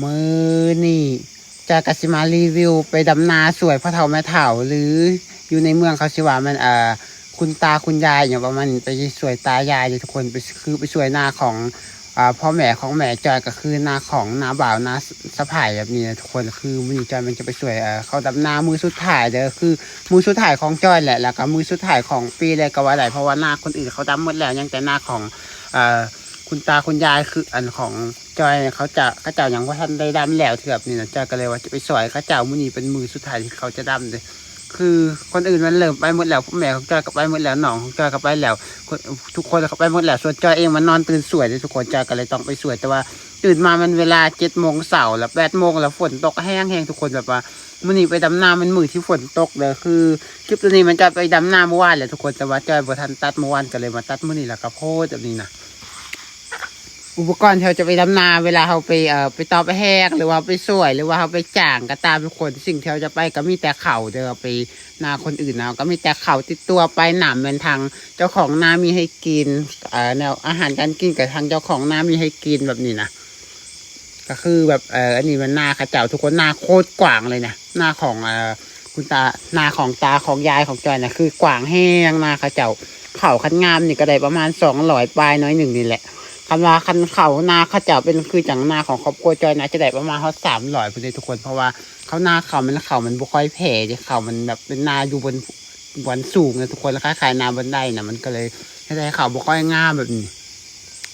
ມື້ນີ້ຈອຍກໍຊິມາຣີວິວໄປດຳນາຊ່ວຍພໍ່ເຖົ້າແມ່ເຖົ້າ ຫຼື ຢູ່ໃນເມືອງເຂົາຊິວ່າແມ່ນ ເອີ ຄຸນຕາຄຸນຍາຍຫຍັງປະມານນີ້ ໄປຊ່ວຍຕາຍາຍເດ້ທຸກຄົນ ໄປ ຄືໄປຊ່ວຍນາຂອງ ອາ ພໍ່ແມ່ຂອງແມ່ຈອຍ ກໍຄືນາຂອງນ້າບ່າວນ້າສະໃພ້ແບບນີ້ນະທຸກຄົນ. ຄືມື້ນີ້ຈອຍມັນຈະໄປຊ່ວຍ ເອີ ເຂົາດຳນາມື້ສຸດທ້າຍເດີ ຄືມື້ສຸດທ້າຍຂອງຈອຍແຫຼະ ແລ້ວກໍມື້ສຸດທ້າຍຂອງປີເລີຍກໍວ່າໄດ້ ເພາະວ່ານາຄົນອື່ນເຂົາດຳໝົດແລ້ວ ຍັງແຕ່ນາຂອງ ເອີ ຄຸນຕາຄຸນຍາຍ ຄືອັນຂອງຈອຍເຂົາຈະ ເຂົາເຈົ້າຍັງບໍ່ທັນໄດ້ດຳແລ້ວເທື່ອນີ້ນະ. ຈອຍກໍເລີຍວ່າຈະໄປຊ່ວຍເຂົາເຈົ້າ ມື້ນີ້ເປັນມື້ສຸດທ້າຍທີ່ເຂົາຈະດຳເດ້ ຄືຄົນອື່ນມັນເລີ່ມໄປໝົດແລ້ວ ແມ່ຂອງຈອຍກໍໄປໝົດແລ້ວ ນ້ອງຂອງຈອຍກໍໄປແລ້ວ ຄົນ ທຸກຄົນກໍໄປໝົດແລ້ວ ສ່ວນຈອຍເອງມັນນອນຕື່ນສວຍເດ້ທຸກຄົນ. ຈອຍກໍເລີຍຕ້ອງໄປຊ່ວຍ ແຕ່ວ່າຕື່ນມາມັນເວລາເຈັດໂມງເຊົ້າ ແລ້ວແປດໂມງ ແລ້ວຝົນຕົກແຮງໆ ທຸກຄົນ ແບບວ່າມື້ນີ້ໄປດຳນາມັນມື້ທີ່ຝົນຕົກເດີ. ຄືຄລິບໂຕນີ້ມັນຈະໄປດຳນາມື້ວານແຫຼະທຸກຄົນ ແຕ່ວ່າຈອຍບໍ່ທັນຕັດມື້ວານ ກໍເລີຍມາຕັດມື້ນີ້ ແລ້ວກໍໂພສແບບນີ້ນະ. ອຸປະກອນທີ່ເຮົາຈະໄປດຳນາ ເວລາເຮົາໄປ ເອີ ໄປຕໍ່ໄປແຮງ ຫຼືວ່າໄປຊ່ວຍ ຫຼືວ່າເຮົາໄປຈ້າງກໍຕາມທຸກຄົນ ສິ່ງທີ່ເຮົາຈະໄປກໍມີແຕ່ເຂົ້າເດີ ໄປນາຄົນອື່ນເນາະ ກໍມີແຕ່ເຂົ້າຕິດຕົວໄປ ນ້ຳແມ່ນທາງເຈົ້າຂອງນາມີໃຫ້ກິນ ເອີ ແນວອາຫານການກິນກໍທາງເຈົ້າຂອງນາມີໃຫ້ກິນແບບນີ້ນະ. ກໍຄືແບບ ເອີ ອັນນີ້ມັນນາເຂົາເຈົ້າທຸກຄົນ ນາໂຄດກວ້າງເລີຍນະ ນາຂອງ ເອີ ຄຸນຕາ ນາຂອງຕາຂອງຍາຍຂອງຈອຍນະ ຄືກວ້າງແຮງນາເຂົາເຈົ້າ. ເຂົ້າຄັນງາມນີ້ກໍໄດ້ປະມານສອງຮ້ອຍປາຍໜ້ອຍໜຶ່ງນີ້ແຫຼະ. ຄັນວ່າ ຄັນເຂົ້ານາເຂົາເຈົ້າເປັນຄືຈັ່ງນາຂອງຄອບຄົວຈອຍນະ ຈະໄດ້ປະມານຮອດສາມຮ້ອຍພຸ້ນເດ້ທຸກຄົນ ເພາະວ່າເຂົາ ນາເຂົາມັນ ເຂົ້າມັນບໍ່ຄ່ອຍແຜ່ເດ້ ເຂົ້າມັນແບບເປັນນາຢູ່ບົນ ບ່ອນສູງນະທຸກຄົນ ແລ້ວຄ້າຍໆນາບ່ອນໃດນະ ມັນກໍເລີຍເຮັດໃຫ້ເຂົ້າບໍ່ຄ່ອຍງາມແບບນີ້.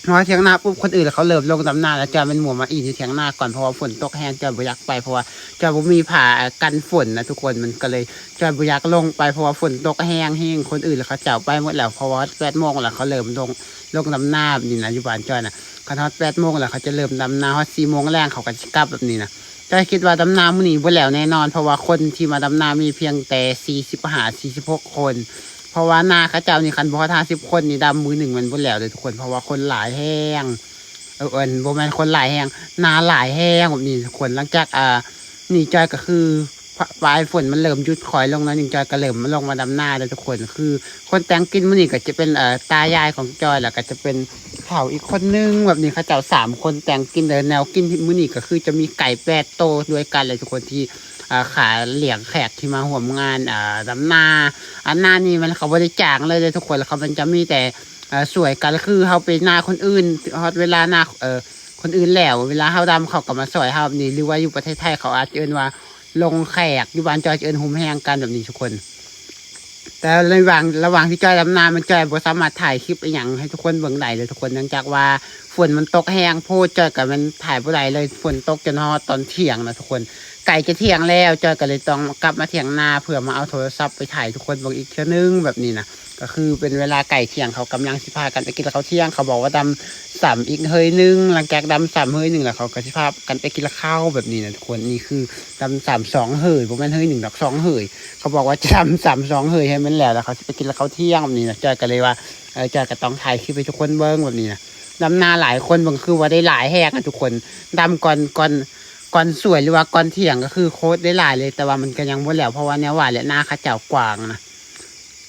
ພໍຖຽງນາປຸບ ຄົນອື່ນເຂົາເລີ່ມລົງດຳນາແລ້ວ ຈອຍແມ່ນມົວມາອີ່ຢູ່ຖຽງນາກ່ອນ ເພາະວ່າຝົນຕົກແຮງ ຈອຍບໍ່ຢາກໄປ ເພາະວ່າຈອຍບໍ່ມີຜ້າ ເອີ ກັນຝົນນະທຸກຄົນ ມັນກໍເລີຍ ຈອຍບໍ່ຢາກລົງໄປ ເພາະວ່າຝົນຕົກແຮງແຮງ. ຄົນອື່ນເຂົາເຈົ້າໄປໝົດແລ້ວ ເພາະວ່າຮອດແປດໂມງແລ້ວ ເຂົາເລີ່ມລົງ ລົງດຳນາແບບນີ້ນະ ຢູ່ບ້ານຈອຍນະ. ຄັນຮອດແປດໂມງແລ້ວ ເຂົາຈະເລີ່ມດຳນາ ຮອດສີ່ໂມງແລງເຂົາກໍຊິກັບແບບນີ້ນະ. ຈອຍຄິດວ່າດຳນາມື້ນີ້ບໍ່ແລ້ວແນ່ນອນ ເພາະວ່າຄົນທີ່ມາດຳນາມີພຽງແຕ່ສີ່ສິບຫ້າ ສີ່ສິບຫົກຄົນ ເພາະວ່ານາເຂົາເຈົ້ານີ້ ຄັນບໍ່ຮອດຫ້າສິບຄົນນີ້ ດຳມື້ໜຶ່ງມັນບໍ່ແລ້ວເດີທຸກຄົນ ເພາະວ່າຄົນຫຼາຍແຮງ ເອີ ບໍ່ແມ່ນຄົນຫຼາຍແຮງ ນາຫຼາຍແຮງແບບນີ້ທຸກຄົນ. ຫຼັງຈາກ ອາ ນີ້ຈອຍກໍຄື ປາຍຝົນມັນເລີ່ມຢຸດຄ່ອຍລົງໜ້ອຍໜຶ່ງ ຈອຍກໍເລີ່ມລົງມາດຳນາເດີທຸກຄົນ. ຄືຄົນແຕ່ງກິນມື້ນີ້ກໍຈະເປັນ ເອີ ຕາຍາຍຂອງຈອຍ ແລ້ວກໍຈະເປັນເຖົ້າອີກຄົນໜຶ່ງແບບນີ້ ເຂົາເຈົ້າສາມຄົນແຕ່ງກິນເດີ. ແນວກິນມື້ນີ້ກໍຄືຈະມີໄກ່ແປດໂຕດ້ວຍກັນເລີຍທຸກຄົນ ທີ່ ເອີ ຂ້າລ້ຽງແຂກທີ່ມາຮ່ວມງານ ເອີ ດຳນາ. ອັນນານີ້ມັນ ເຂົາບໍ່ໄດ້ຈ້າງເລີຍເດີທຸກຄົນ ເຂົາມັນຈະມີແຕ່ ເອີ ຊ່ວຍກັນ ຄືເຮົາໄປນາຄົນອື່ນ ຮອດເວລານາ ເອີ ຄົນອື່ນແລ້ວ ເວລາເຮົາດຳເຂົາກໍມາຊ່ອຍເຮົາແບບນີ້ ຫຼືວ່າຢູ່ປະເທດໄທເຂົາອາດຈະເອີ້ນວ່າລົງແຂກ ຢູ່ບ້ານຈອຍຈະເອີ້ນໂຮມແຮງກັນແບບນີ້ທຸກຄົນ. ແຕ່ໃນຫວ່າງ ລະຫວ່າງທີ່ຈອຍດຳນາ ມັນຈອຍບໍ່ສາມາດຖ່າຍຄລິບອີ່ຫຍັງໃຫ້ທຸກຄົນເບິ່ງໄດ້ເລີຍທຸກຄົນ ເນື່ອງຈາກວ່າຝົນມັນຕົກແຮງໂພດ ຈອຍກໍແມ່ນຖ່າຍບໍ່ໄດ້ເລີຍ ຝົນຕົກຈົນຮອດຕອນທ່ຽງນະທຸກຄົນ. ໃກ້ຈະທ່ຽງແລ້ວ ຈອຍກໍເລີຍຕ້ອງກັບມາຖຽງນາ ເພື່ອມາເອົາໂທລະສັບໄປຖ່າຍໃຫ້ທຸກຄົນເບິ່ງອີກເທື່ອໜຶ່ງແບບນີ້ນະ. ກໍຄືເປັນເວລາໃກ້ທ່ຽງ ເຂົາກຳລັງຊິພາກັນໄປກິນເຂົ້າທ່ຽງ ເຂົາບອກວ່າດຳສ່ຳອີກເຮີຍໜຶ່ງ ຫຼັງຈາກດຳສ່ຳເຮີຍໜຶ່ງແລ້ວ ເຂົາກໍຊິພາກັນໄປກິນເຂົ້າແບບນີ້ນະທຸກຄົນ. ນີ້ຄືດຳສ່ຳສອງເຮີຍ ບໍ່ແມ່ນເຮີຍໜຶ່ງດອກ ສອງເຮີຍ ເຂົາບອກວ່າຈະດຳສ່ຳສອງເຮີຍໃຫ້ມັນແລ້ວ ແລ້ວເຂົາຊິໄປກິນເຂົ້າທ່ຽງແບບນີ້ນະ. ຈອຍກໍເລີຍວ່າ ເອີ ຈອຍກໍຕ້ອງຖ່າຍຄລິບໃຫ້ທຸກຄົນເບິ່ງແບບນີ້ນະ. ດຳນາຫຼາຍຄົນເບິ່ງຄືວ່າໄດ້ຫຼາຍແຮງນະທຸກຄົນ ດຳກ່ອນ ກ່ອນ ກ່ອນສວຍ ຫຼືວ່າກ່ອນທ່ຽງ ກໍຄືໂຄດໄດ້ຫຼາຍເລີຍ ແຕ່ວ່າມັນກໍຍັງບໍ່ແລ້ວ ເພາະວ່າແນວວ່າແຫຼະ ນາເຂົາເຈົ້າກວ້າງນະ.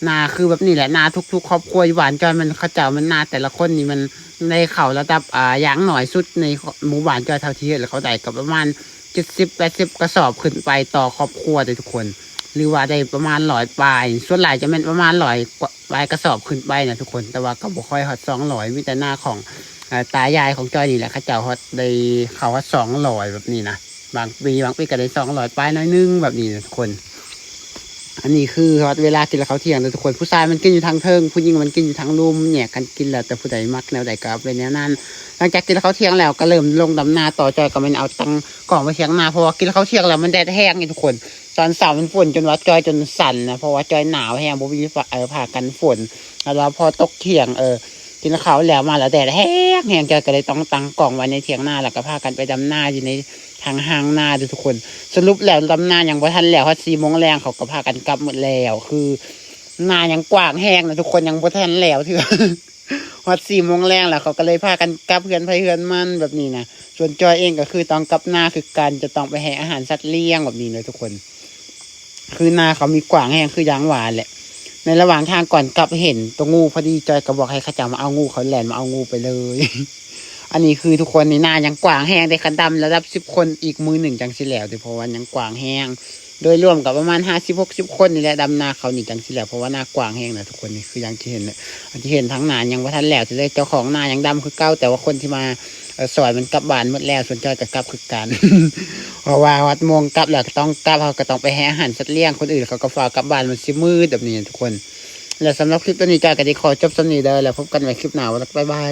ນາຄືແບບນີ້ແຫຼະ ນາທຸກໆຄອບຄົວຢູ່ບ້ານຈອຍ ມັນ ເຂົາເຈົ້າມັນ ນາແຕ່ລະຄົນນີ້ມັນໄດ້ເຂົ້າລະດັບ ອາ ຢ່າງໜ້ອຍສຸດໃນໝູ່ບ້ານຈອຍ ເທົ່າທີ່ເຫັນແລ້ວ ເຂົາໄດ້ກໍປະມານເຈັດສິບແປດສິບກະສອບຂຶ້ນໄປຕໍ່ຄອບຄົວເດ້ທຸກຄົນ ຫຼືວ່າໄດ້ປະມານຮ້ອຍປາຍ ສ່ວນຫຼາຍຈະແມ່ນປະມານຮ້ອຍປາຍກະສອບຂຶ້ນໄປນະທຸກຄົນ. ແຕ່ວ່າກໍບໍ່ຄ່ອຍຮອດສອງຮ້ອຍ ມີແຕ່ນາຂອງ ອາ ຕາຍາຍຂອງຈອຍນີ້ແຫຼະ ເຂົາເຈົ້າຮອດໄດ້ເຂົ້າຮອດສອງຮ້ອຍແບບນີ້ນະ. ບາງປີ ບາງປີກໍໄດ້ສອງຮ້ອຍປາຍໜ້ອຍໜຶ່ງແບບນີ້ນະທຸກຄົນ. ອັນນີ້ຄືຮອດເວລາກິນເຂົ້າທ່ຽງເດີທຸກຄົນ ຜູ້ຊາຍມັນກິນຢູ່ທາງເທິງ ຜູ້ຍິງມັນກິນຢູ່ທາງລຸ່ມ ແຍກກັນກິນ ແລ້ວແຕ່ຜູ້ໃດມັກແນວໃດກໍເອົາໄປແນວນັ້ນ. ຫຼັງຈາກກິນເຂົ້າທ່ຽງແລ້ວກໍເລີ່ມລົງດຳນາຕໍ່ ຈອຍກໍແມ່ນເອົາຕັ້ງກ້ອງໄວ້ທ່ຽງນາ ເພາະວ່າກິນເຂົ້າທ່ຽງແລ້ວມັນແດດແຮງນີ້ທຸກຄົນ. ຕອນເຊົ້າມັນຝົນຈົນວ່າຈອຍຈົນສັ່ນນະ ເພາະວ່າຈອຍໜາວແຮງ ບໍ່ມີ ເອີ ຜ້າກັນຝົນ ແລ້ວພໍຕົກທ່ຽງ ເອີ ກິນເຂົ້າແລ້ວມາແລ້ວແດດແຮງໆ ຈອຍກໍເລີຍຕ້ອງຕັ້ງກ້ອງໄວ້ໃນທ່ຽງນາ ແລ້ວກໍພາກັນໄປດຳນາຢູ່ໃນ ທາງຮ່າງນາເດີທຸກຄົນ. ສະຫຼຸບແລ້ວດຳນາຍັງບໍ່ທັນແລ້ວ ຮອດສີ່ໂມງແລງເຂົາກໍພາກັນກັບໝົດແລ້ວ ຄືນາຍັງກວ້າງແຮງນະທຸກຄົນ ຍັງບໍ່ທັນແລ້ວເທື່ອ ຮອດສີ່ໂມງແລງແລ້ວ ເຂົາກໍເລີຍພາກັນກັບເຮືອນໃຜເຮືອນມັນແບບນີ້ນະ. ສ່ວນຈອຍເອງກໍຄືຕ້ອງກັບນາຄືກັນ ຈະຕ້ອງໄປໃຫ້ອາຫານສັດລ້ຽງແບບນີ້ເດີທຸກຄົນ. ຄືນາເຂົາມີກວ້າງແຮງ ຄືຢ່າງວ່າແຫຼະ. ໃນລະຫວ່າງທາງກ່ອນກັບເຫັນໂຕງູພໍດີ ຈອຍກໍບອກໃຫ້ເຂົາເຈົ້າມາເອົາງູ ເຂົາແລ່ນມາເອົາງູໄປເລີຍ ອັນນີ້ຄືທຸກຄົນນີ້ ນາຍັງກວ້າງແຮງເດ້ ຄັນດຳລະດັບສິບຄົນ ອີກມື້ໜຶ່ງຈັ່ງຊິແລ້ວເດ້ ເພາະວ່າຍັງກວ້າງແຮງ. ໂດຍລວມກໍປະມານຫ້າສິບ ຫົກສິບຄົນນີ້ແຫຼະ ດຳນາເຂົານີ້ຈັ່ງຊິແລ້ວ ເພາະວ່ານາກວ້າງແຮງນະທຸກຄົນ. ນີ້ຄືຢ່າງທີ່ເຫັນນະ ທີ່ເຫັນທາງໜ້າຍັງບໍ່ທັນແລ້ວເທື່ອເດ້ ເຈົ້າຂອງນາຍັງດຳຄືເກົ່າ ແຕ່ວ່າຄົນທີ່ມາ ເອີ ຊ່ອຍມັນກັບບ້ານໝົດແລ້ວ ສ່ວນໃຫຍ່ກໍກັບຄືກັນ ເພາະວ່າຮອດໂມງກັບແລ້ວກໍຕ້ອງກັບ ເຮົາກໍຕ້ອງໄປໃຫ້ອາຫານສັດລ້ຽງ ຄົນອື່ນເຂົາກໍຟ້າວກັບບ້ານ ມັນຊິມືດແບບນີ້ນະທຸກຄົນ. ແລະສຳລັບຄລິບຕົວນີ້ ຈ້ອຍກໍໄດ້ຂໍຈົບສ່ຳນີ້ເດີ ແລ້ວພົບກັນໃໝ່ຄລິບໜ້າ ບາຍບາຍ.